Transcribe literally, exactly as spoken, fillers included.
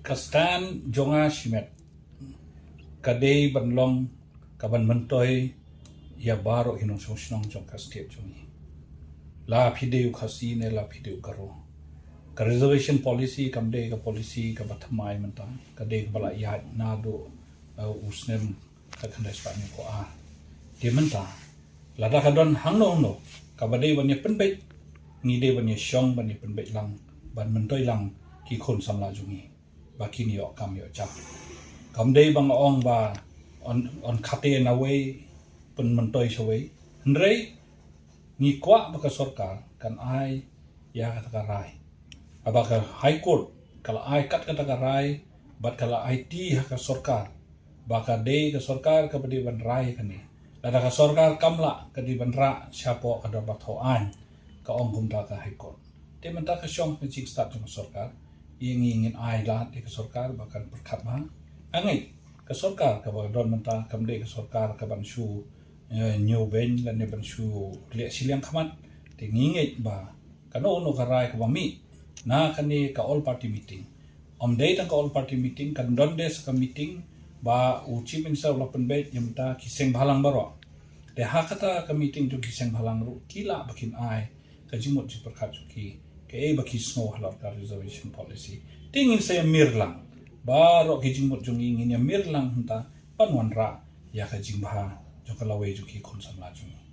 Ka stand jong nga shimet ka dei ban long ka ban myntoi ïa baroh ki nongshong shnong jong ka state jong ngi. La phi dei u Khasi ne la phi dei u Garo. Ka reservation policy kam dei ka policy ka ba thymmai mynta, ka dei ka ba la ïaid naduh, uh, u snem ka khyndai spah hynñiewphew ar. Te mynta lada ka don hangno hangno ka ba dei ban ïa pynbeit, ngi dei ban ïa shong ban ïa pynbeit lang, ban myntoi lang ki khun samla jong ngi ba kin ïoh kam ïoh jam. Kam dei ba nga ong ba yn, yn khate na wei pynmyntoi sha wei. Hynrei ngi kwah ba ka sorkar kan ai ïa kata ka rai. Haba ka High Court ka la ai kat kata ka rai bad ka la aiti ha ka sorkar ba ka dei ka sorkar ka ba dei ban rai kane. Lada ka sorkar kam lah ka dei ban rah shapoh ka dorbar thaw aiñ, ka ong kumta ka High Court. Te mynta ka shong ka jingstad jong ka sorkar, ïa ngi ngin ai lad ïa ka sorkar ba kan pyrkhat bha. Nga ngeit ka sorkar ka ba don mynta kam dei ka sorkar ka ban shu, eh, ñiewbeiñ lane ban shu leh shiliang khmat. Te ngi ngeit ba kano kano ka rai ka ba mih na kane ka all party meeting, ym dei tang ka all party meeting, kan don de sa ka meeting ba u Chief Minister u la pynbeit ïa mynta ki seng bhalang baroh. Te ha kata ka meeting jong ki seng bhalang ruh ki lah ba kin ai ka jingmut jingpyrkhat jong ki kaei ba ki sngew halor ka reservation policy. Te ngin sa ïa mir lang baroh ki jingmut jong ngi, ngin ïa mir lang hangta ban wanrah ïa ka jingbha jong ka lawei jong ki khun samla jong ngi.